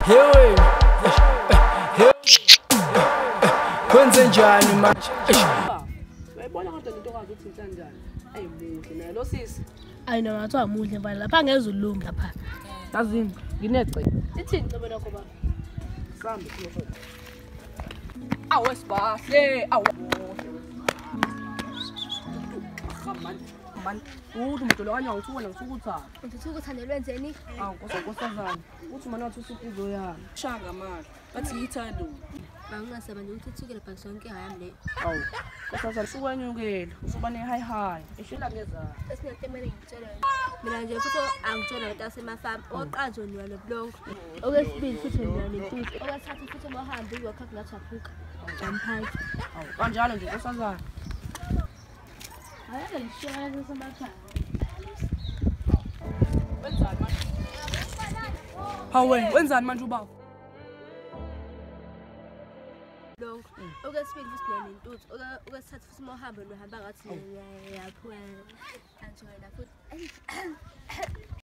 Hewe. Kwenze njani manje? Uyayibona kodwa lentokazi uthi inhlanjani. Ayimuhle naye lo sisi. Ayi noma kuthiwa muhle mfana lapha ngeze ulunge lapha. Yazini nginecebo. Ithini icebo lakho baba? Sambe siyofika. Awu sibahle, awu. Man, man, uthi umdolo kanyawo uthukona ngithukuthana. Ngithukuthane lwenzeni? Awu nkosazana, uthi mana wathi usukuzo yami. Shanga manje, bathi yithando. Bangingasebenzi uthuthukele bhaka sonke hayami le. Awu, nkosazana usukwanyukela, usuba ne high high. Eshela ngezana. Esinento ngitshela yona. Mina nje futhi angitshela abantu asemafamu, oqanjwe niwa nobulongo. Okwesibili futhi niwa nentuthu. Okwesithathu futhi uma uhambe uyokhakha ngathi waphuka. Jamphansi. Awu, kanjalo nje nkosazana. Hawe, wenzani manje ubaba? Longo. Okwesibili futhi niwa nentuthu. Okwesithathu futhi uma uhambe nohamba ngathi yaphuka.